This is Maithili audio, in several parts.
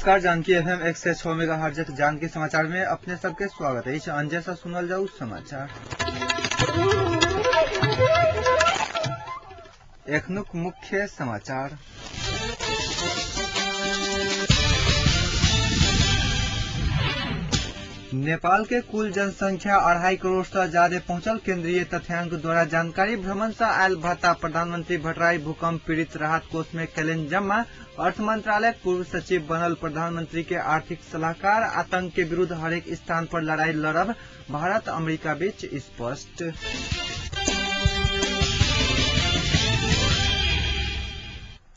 नमस्कार, जानकी एफएम 106 मेगाहर्ट्ज जानकी समाचार में अपने सबके स्वागत है। अंजय से सुनल जाऊ समाचार। एखनुक मुख्य समाचार। नेपाल के कुल जनसंख्या 2.5 करोड़ से ज्यादा पहुंचल। केंद्रीय तथ्यांक द्वारा जानकारी। भ्रमण से आयल भत्ता प्रधानमंत्री भट्टराई भूकंप पीड़ित राहत कोष में कैलन जमा। अर्थ मंत्रालय पूर्व सचिव बनल प्रधानमंत्री के आर्थिक सलाहकार। आतंक के विरुद्ध हरेक स्थान पर लड़ाई लड़ब भारत अमेरिका बीच स्पष्ट।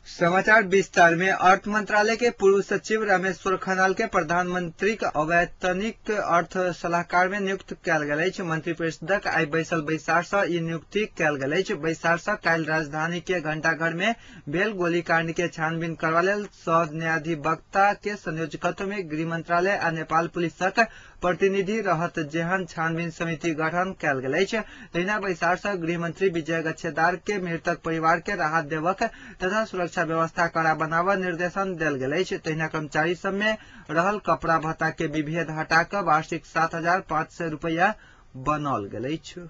समाचार विस्तार में। अर्थ मंत्रालय के पूर्व सचिव रामेश्वर खनाल के प्रधानमंत्री के अवैतनिक अर्थ सलाहकार में नियुक्त कयल गेल अछि। मंत्री परिषदक आइ बैसल बैसार से ई नियुक्ति कयल गेल अछि। बैसार से काल्हि राजधानी के घंटाघर में भेल गोलीकांड के छानबीन करबा लेल सह न्यायाधिवक्ता के संयोजकत्व में गृह मंत्रालय आ नेपाल पुलिसक प्रतिनिधि रहत जेहन छानबीन समिति गठन कयल गेल अछि। तहिना बैसार से गृहमंत्री विजय गच्छेदार के मृतक परिवार के राहत देवक तथा सुरक्षा व्यवस्था कड़ा बनाबऽ निर्देशन देल गेल अछि। तहिना कर्मचारी सब में रहल कपड़ा भत्ता के विभेद हटा कऽ वार्षिक 7,500 रुपया बनाओल गेल अछि।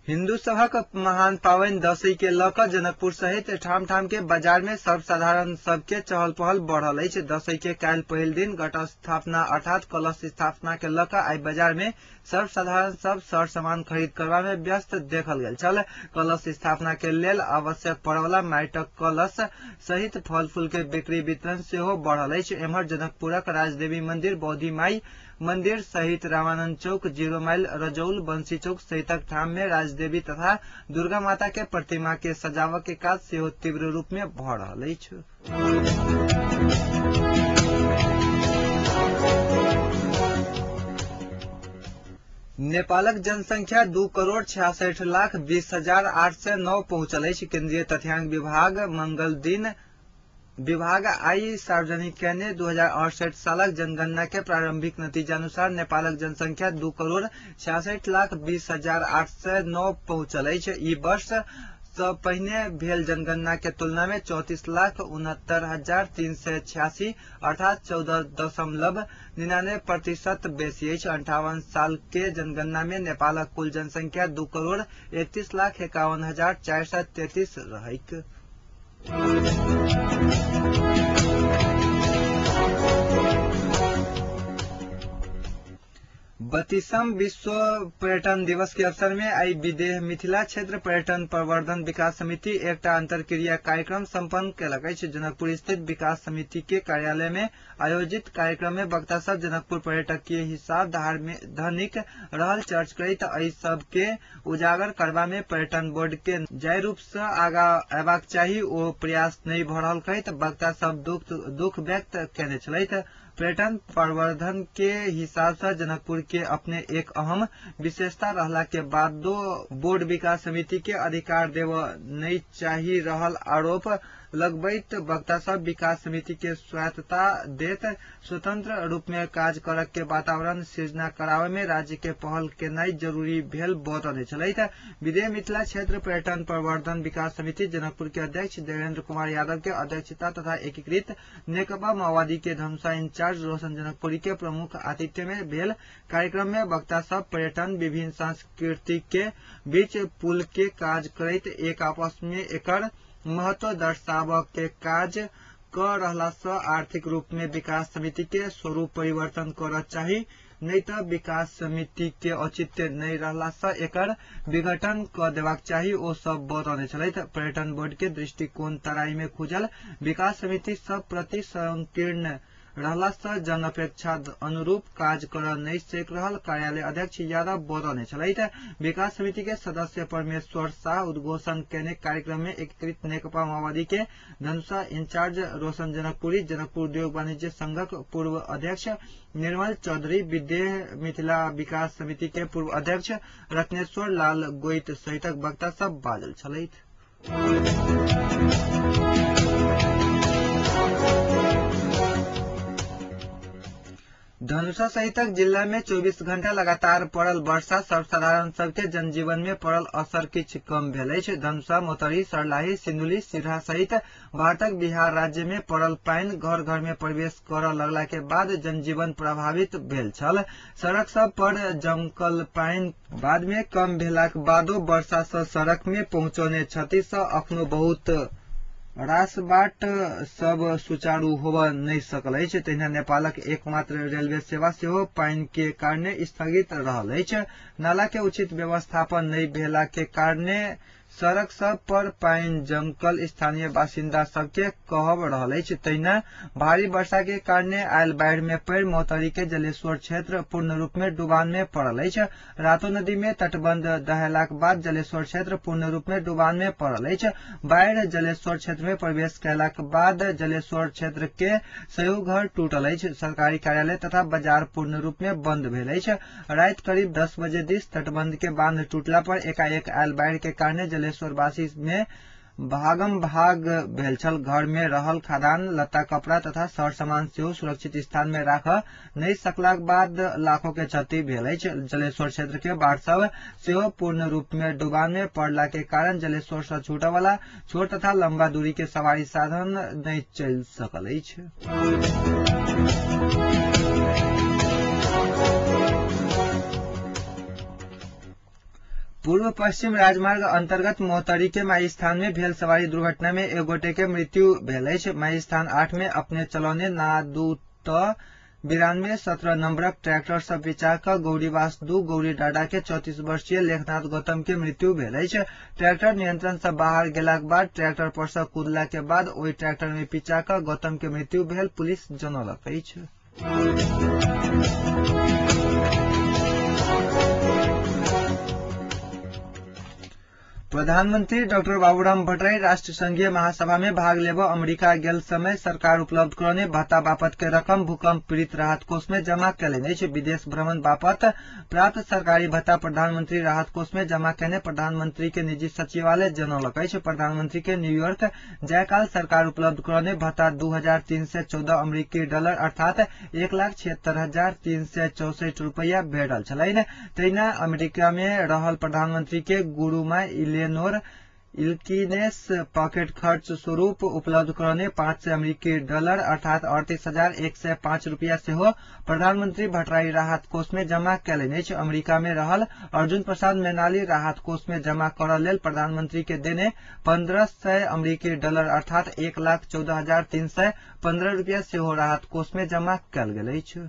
हिन्दू सभक महान पावनि दशई के लऽ कऽ जनकपुर सहित ठाम ठाम के बाजार में सर्वसाधारण सबके चहल पहल बढ़ल अछि। दशई के काल्हि पहिल दिन घट स्थापना अर्थात कलश स्थापना के लऽ कऽ आइ बाजार में सर्वसाधारण सब सर सामान खरीद करबा में व्यस्त देखल गेल छल। कलश स्थापना के लेल आवश्यक पड़वला माटिक कलश सहित फल फूल के बिक्री वितरण सेहो बढ़ल अछि। एम्हर जनकपुरक राजदेवी मंदिर, बौद्धि माई मंदिर सहित रामानंद चौक, 0 माइल, रजौल, बंसी चौक सहितक ठाम में राजदेवी तथा दुर्गा माता के प्रतिमा के सजावट के काज सेहो तीव्र रूप में भऽ रहल अछि। नेपालक जनसंख्या 2,66,20,809 पहुंचल अछि। केंद्रीय तथ्यांक विभाग मंगल दिन विभाग आई सार्वजनिक केने 2068 सालक जनगणना के प्रारंभिक नतीजा अनुसार नेपालक जनसंख्या 2,66,20,809 पहुंचल अछि। ई वर्ष सँ पहिने भेल जनगणना के तुलना में 34,69,386 अर्थात 14.99% बेसी अछि। 58 साल के जनगणना में नेपालक कुल जनसंख्या 2,31,51,433 रहैक। 32वां विश्व पर्यटन दिवस के अवसर में आई विदेह मिथिला क्षेत्र पर्यटन प्रवर्धन विकास समिति एकटा अंतरक्रिया कार्यक्रम संपन्न केलक अछि। जनकपुर स्थित विकास समिति के कार्यालय में आयोजित कार्यक्रम में वक्ता सब जनकपुर पर्यटकीय हिसाब धनिक रहल चर्च करैत एहि सब के उजागर करबा में पर्यटन बोर्ड के जाहि रूप से आगा अयबाक चाही ओ प्रयास नहीं भऽ रहल कहैत वक्ता सब दुख व्यक्त केने छलथि। पर्यटन प्रवर्धन के हिसाब से जनकपुर के अपने एक अहम विशेषता रहला के बादो बोर्ड विकास समिति के अधिकार देव नहीं चाही रहल आरोप लगबैत वक्ता सब विकास समिति के स्वायत्तता देत स्वतंत्र रूप में काज करक के वातावरण सृजना करावे में राज्य के पहल केनाइ जरूरी भेल बतौने छलथि। विदेह मिथिला क्षेत्र पर्यटन प्रवर्धन विकास समिति जनकपुर के अध्यक्ष देवेंद्र कुमार यादव के अध्यक्षता तथा एकीकृत नेकपा माओवादी के धमसा इंचार्ज रोशन जनकपुरी के प्रमुख आतिथ्य में भेल कार्यक्रम में वक्ता सब पर्यटन विभिन्न संस्कृति के बीच पुल के काज करैत एक आपस में एकर महत्व दर्शाबऽ के काज क रहला से आर्थिक रूप में विकास समिति के स्वरूप परिवर्तन करऽ चाही, नहीं तऽ विकास समिति के औचित्य नहीं रहला से एकर विघटन क देबाक चाही ओ सब बतौने छलथि। पर्यटन बोर्ड के दृष्टिकोण तराई में खुजल विकास समिति सब प्रति संकीर्ण रहला से जन अपेक्षा अनुरूप काज करऽ नहीं सक रहल कार्यालय अध्यक्ष यादव बतौने छलथि। विकास समिति के सदस्य परमेश्वर शाह उद्घोषण केने कार्यक्रम में एकीकृत नेकपा माओवादी के धनुषा इंचार्ज रोशन जनकपुरी, जनकपुर उद्योग वाणिज्य संघक पूर्व अध्यक्ष निर्मल चौधरी, विदेह मिथिला विकास समिति के पूर्व अध्यक्ष रत्नेश्वर लाल गोइत सहितक वक्ता सब बाजल छलथि। धनुषा सहितक जिला में 24 घंटा लगातार पड़ल वर्षा सर्वसाधारण सबके जनजीवन में पड़ल असर किछु कम भेल अछि। धनुषा, मोतरी, सर्लाही, सिंधुली, सिरहा सहित भारतक बिहार राज्य में पड़ल पानि घर घर में प्रवेश करऽ लगला के बाद जनजीवन प्रभावित भेल छल। सड़क सब पर जमकल पानि बाद में कम भेलाक बादो वर्षा सँ सड़क में पहुंचौने क्षति सँ अखनो बहुत रास बाट सब सुचारू होबय नहि सकल अछि। तहिना नेपालक एकमात्र रेलवे सेवा सेहो पानि के कारणे स्थगित रहल अछि। नाला के उचित व्यवस्थापन नहि भेला के कारणे सड़क सब पर पानि जमकल स्थानीय बासिन्दा सबके कहब रहल अछि। तहिना भारी वर्षा के कारणे आयल बाढ़ि में पड़ि महोत्तरी के जलेश्वर क्षेत्र पूर्ण रूप में डुबान में पड़ल अछि। रातो नदी में तटबंध दहेलाक बाद जलेश्वर क्षेत्र पूर्ण रूप में डुबान में पड़ल अछि। बाढ़ि जलेश्वर क्षेत्र में प्रवेश कयलाक बाद जलेश्वर क्षेत्र के सयो घर टूटल अछि। सरकारी कार्यालय तथा बाजार पूर्ण रूप में बंद भेल अछि। राति करीब 10 बजे दिस तटबंध के बांध टूटला पर एकाएक आयल बाढ़ि के कारणे जलेश्वरवासी में भागम भाग भेल छल। घर में रहल खाद्यान्न, लत्ता कपड़ा तथा सर सामान सेहो सुरक्षित स्थान में राख नहि सकलाक बाद लाखों के क्षति भेल अछि। जलेश्वर क्षेत्र के बाढ़ सब सेहो पूर्ण रूप में डुबान में पड़ला के कारण जलेश्वर से छूटऽ वाला छोट तथा लंबा दूरी के सवारी साधन नहि चलि सकल अछि। पूर्व पश्चिम राजमार्ग अंतर्गत मोहतरी के माई स्थान में भेल सवारी दुर्घटना में एक गोटे के मृत्यु भेल अछि। माई स्थान 8 में अपने चलौने ना 2 त 92 17 नंबरक ट्रैक्टर सँ पिचा कऽ गौरीवास 2 गौरी डाडा के 34 वर्षीय लेखनाथ गौतम के मृत्यु भेल अछि। ट्रैक्टर नियंत्रण सँ बाहर गेलाक बाद ट्रैक्टर पर सँ कूदला के बाद ओहि ट्रैक्टर में पिचा कऽ गौतम के मृत्यु भेल पुलिस जनौलक अछि। प्रधानमंत्री डॉक्टर बाबूराम भट्टराई राष्ट्र संघीय महासभा में भाग लेबऽ अमेरिका गेल समय सरकार उपलब्ध करौने भत्ता बापत के रकम भूकंप पीड़ित राहत कोष में जमा कयलनि अछि। विदेश भ्रमण बापत प्राप्त सरकारी भत्ता प्रधानमंत्री राहत कोष में जमा कयने प्रधानमंत्री के निजी सचिवालय जनौलक अछि। प्रधानमंत्री के न्यूयॉर्क जायकाल सरकार उपलब्ध करौने भत्ता 2314 अमेरिकी डॉलर अर्थात 1,76,364 रुपया भेटल छलनि। तहिना अमेरिका में रहल प्रधानमंत्री के गुरुमा इलेनोर इल्किनेस पॉकेट खर्च स्वरूप उपलब्ध करौने 500 अमेरिकी डॉलर अर्थात 38,105 रुपया सेहो प्रधानमंत्री भट्टराई राहत कोष में जमा कयलनि अछि। अमेरिका में रहल अर्जुन प्रसाद मैनाली राहत कोष में जमा करऽ लेल प्रधानमंत्री के देने 1500 अमेरिकी डॉलर अर्थात 1,14,315 रुपया सेहो राहत कोष में जमा कयल गेल अछि।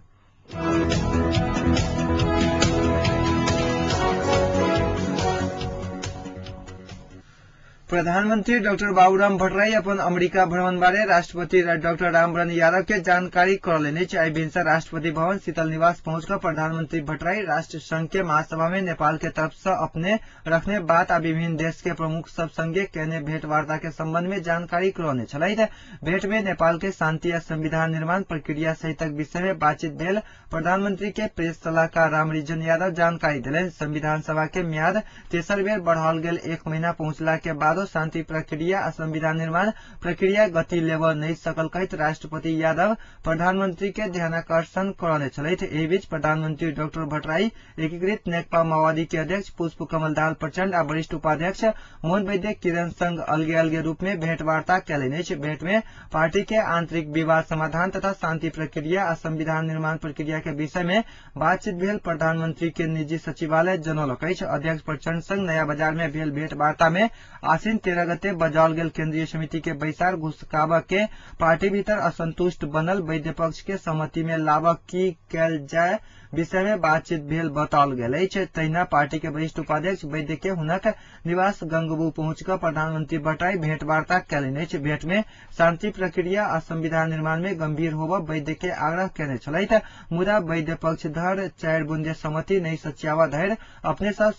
प्रधानमंत्री डॉक्टर बाबूराम भट्टराई अपन अमेरिका भ्रमण बारे राष्ट्रपति डॉक्टर रामवरण यादव के जानकारी करौलनि अछि। आइ भिनसर राष्ट्रपति भवन शीतल निवास पहुंच कऽ प्रधानमंत्री भट्टराई राष्ट्र संघ के महासभा में नेपाल के तरफ से अपने रखने बात आ विभिन्न देश के प्रमुख सब संगे केने भेंटवार्ता के संबंध में जानकारी करौने छलथि। भेंट में नेपाल के शांति आ संविधान निर्माण प्रक्रिया सहितक विषय में बातचीत भेल प्रधानमंत्री के प्रेस सलाहकार रामरिजन यादव जानकारी देलनि। संविधान सभा के म्याद तेसर बेर बढ़ाओल गेल 1 महीना पहुंचला के बादो शांति प्रक्रिया आ संविधान निर्माण प्रक्रिया गति लेबऽ नहि सकल कहैत राष्ट्रपति यादव प्रधानमंत्री के ध्यानाकर्षण करौने छलथि। एहि बीच प्रधानमंत्री डॉक्टर भट्टराई एकीकृत नेकपा माओवादी के अध्यक्ष पुष्प कमल दाहाल प्रचंड आ वरिष्ठ उपाध्यक्ष मोहन वैद्य किरण संग अलगे अलगे रूप में भेंटवार्ता कयलनि अछि। भेंट में पार्टी के आंतरिक विवाद समाधान तथा शांति प्रक्रिया आ संविधान निर्माण प्रक्रिया के विषय में बातचीत भेल प्रधानमंत्री के निजी सचिवालय जनौलक अछि। अध्यक्ष प्रचंड संग नया बाजार में भेल भेंटवार्ता में आश्विन 13 गते बजाओल गेल केंद्रीय समिति के बैसार घुसकाबऽ के पार्टी भीतर असंतुष्ट बनल वैद्य पक्ष के सहमति में लाबऽ की कयल जाय विषय में बातचीत भेल बताओल गेल अछि। तहिना पार्टी के वरिष्ठ उपाध्यक्ष वैद्य के हुनक निवास गंगबू पहुंच कऽ प्रधानमंत्री भट्टराई भेंटवार्ता कयलनि अछि। भेंट में शांति प्रक्रिया आ संविधान निर्माण में गंभीर होबऽ वैद्य के आग्रह केने छलथि। मुदा वैद्य पक्षधर 4 बुंदे सहमति नहि सच्याबऽ धरि अपने सब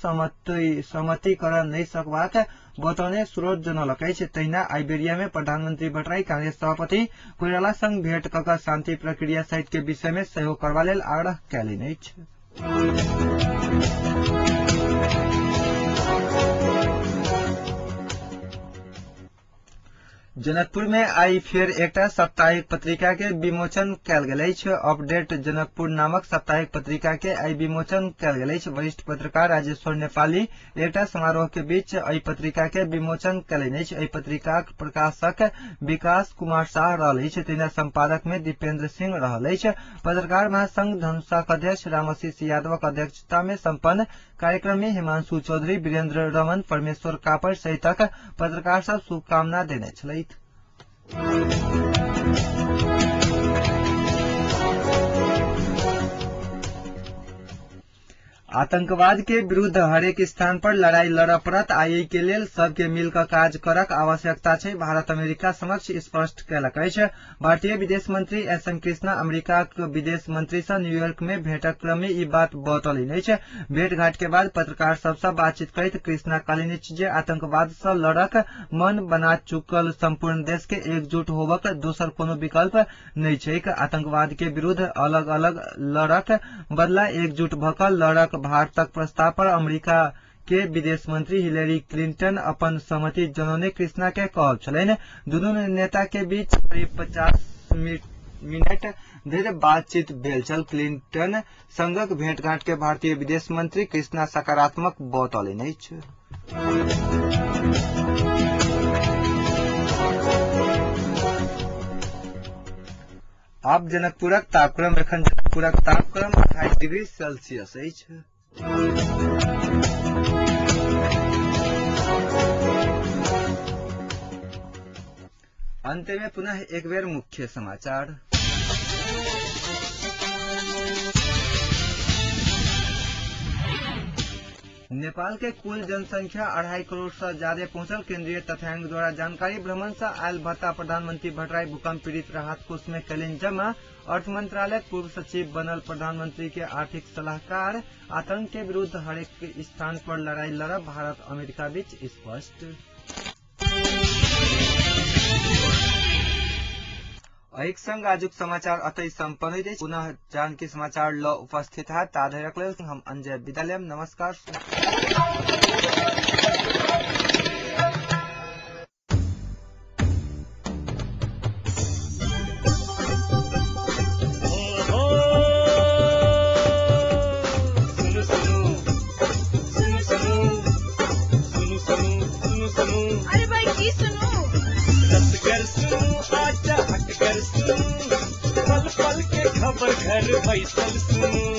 सहमति करऽ नहि सकबाक बतौने स्रोत जनौलक अछि। तहिना आइबेरिया में प्रधानमंत्री भट्टराई कांग्रेस सभापति कोइराला संग भेंट कऽ कऽ शांति प्रक्रिया सहित के विषय में सहयोग करबा लेल आग्रह कयलनि अछि। जनकपुर में आई फेर एकटा साप्ताहिक पत्रिका के विमोचन कयल गेल अछि। अपडेट जनकपुर नामक साप्ताहिक पत्रिका के आई विमोचन कयल गेल अछि। वरिष्ठ पत्रकार राजेश्वर नेपाली एकटा समारोह के बीच एहि पत्रिका के विमोचन कयलनि अछि। एहि पत्रिकाक प्रकाशक विकास कुमार शाह रहल अछि, तहिना संपादक में दीपेंद्र सिंह रहल अछि। पत्रकार महासंघ धनुषाक अध्यक्ष रामाशीष यादवक अध्यक्षता में सम्पन्न कार्यक्रम में हिमांशु चौधरी, वीरेंद्र रमन, परमेश्वर कापर सहितक पत्रकार सब शुभकामना देने छलथि। आतंकवाद के विरुद्ध हरेक स्थान पर लड़ाई लड़ऽ पड़त आ एहि के लेल सबके मिल कऽ काज करक आवश्यकता छै, भारत अमेरिका समक्ष स्पष्ट कयलक अछि। भारतीय विदेश मंत्री एस एम कृष्णा अमेरिकाक विदेश मंत्री सँ न्यूयॉर्क में भेंटक क्रम में ई बात बतौलनि अछि। भेंटघाट के बाद पत्रकार सब सँ बातचीत करैत कृष्णा कहलनि अछि जे आतंकवाद सँ लड़क मन बना चुकल संपूर्ण देश के एकजुट होबक दोसर कोनो विकल्प नहि छैक। आतंकवाद के विरुद्ध अलग अलग लड़क बदला एकजुट भऽ कऽ लड़क भारतक प्रस्ताव पर अमेरिका के विदेश मंत्री हिलेरी क्लिंटन अपन सहमति जनौने कृष्णा के कहब छलनि। दुनू नेता के बीच करीब 50 मिनट धरि बातचीत भेल छल। क्लिंटन संगक भेंटघाट के भारतीय विदेश मंत्री कृष्णा सकारात्मक बतौलनि अछि। आब जनकपुरक तापक्रम। एखन जनकपुरक तापक्रम 28 डिग्री सेल्सियस अछि। अंत में पुनः एक बेर मुख्य समाचार। नेपाल के कुल जनसंख्या 2.5 करोड़ से ज्यादा पहुंचल। केंद्रीय तथ्यांक द्वारा जानकारी। भ्रमण से आयल भत्ता प्रधानमंत्री भट्टराई भूकंप पीड़ित राहत कोष में कयलनि जमा। अर्थ मंत्रालय पूर्व सचिव बनल प्रधानमंत्री के आर्थिक सलाहकार। आतंक के विरुद्ध हरेक स्थान पर लड़ाई लड़ब भारत अमेरिका बीच स्पष्ट। एहिक संग आजुक समाचार अतै सम्पन्न होइत अछि। पुनः जानकी समाचार ल उपस्थित हैत, ता धरिक लेल हम अंजय विदा लेब। नमस्कार। सुनु सुनु सुनु सुनु सुनु सुनु सुनु। अरे भाई की सुनू? रसगर सुनु आजा हटकर सुनु, पल पल के खबर घर बैसल सुनु।